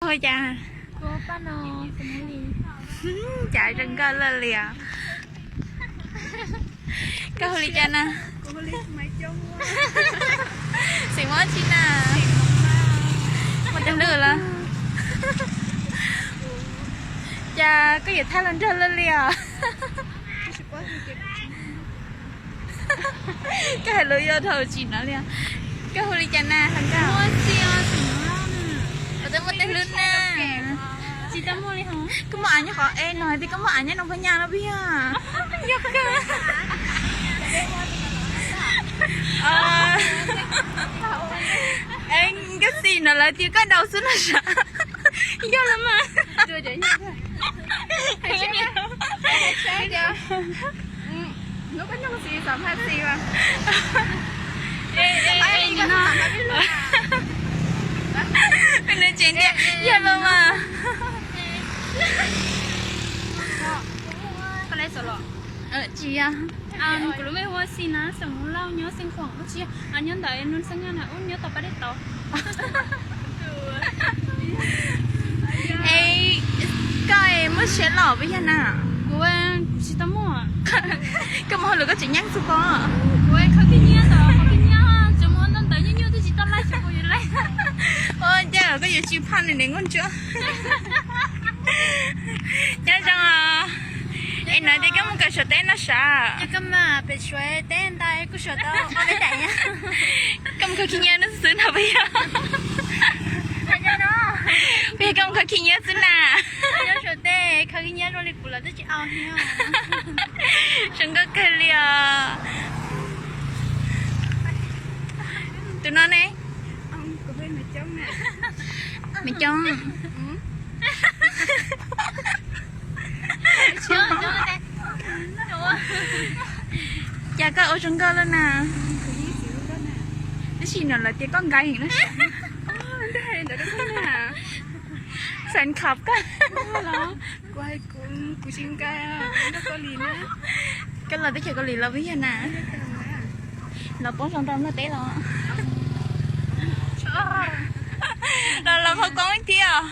Ua cas? Cas zoo nkauj luaj li os. Koj hu li cas na? Xeem Hmoob tsi na? Muaj tej lwm los? Cas koj yuav thaj los nrog luaj li os? Koj hais lus yuav dhau tsim no li. Koj hu li cas na hluas nkauj? Ua teb muaj tej hlwb na. Koj muaj av nyob qhov es no hais tias koj muaj av nyob Noo Phab Nyaj no puas yog? Yog kawg. Nkauj Xis no lawv tias koj daus xwb no sav. Yog los mas. Nws tsev tias yog los mas. Tsis yog. Kuv lub npe hu ua Xis na, Xeem Hmoob Lauj nyob Xeev Khuam, tsis yog, nyob ntawm Noo Xeeb Nyaj na, ub nyob tau Pab Dej Tauv. Es koj muaj siab los puas yog na? Kuv tsis tau muaj. Koj mus hauj lwm koj tseem nyeeb xwb pob. Kuv khaws khib nyiab ntawd, qhov khib nyiab tseem muaj ntau ntawd nyuaj nyuaj twb tsis tau laij tsis pub yus laij. Ua cas koj yuav tsis phaj nws niam nkauj ntsuab? Nyob zoo. Es no ces koj mus kawm Suav teb no sav? Koj mas pem Suav teb ntais kuj Suav tau ob peb daim. Koj mus khaws khib nyiab no xwb no puas yog? Puas yog koj mus khaws khib nyiab xwb na? Suav teb khaws khib nyiab zoo li kuv los twb tsis au thiab. Zoo nkauj kawg li os. Tus no ne? Me Coob. Cas koj ua zoo nkauj lawm na? Tab sis no lawv tias koj nkaim heev na. Fan club koj. Koj los teb chaws Kaus Lim los puas yog na? Los poob zoo rau Nplog teb los? Los los qhov koob thiab os.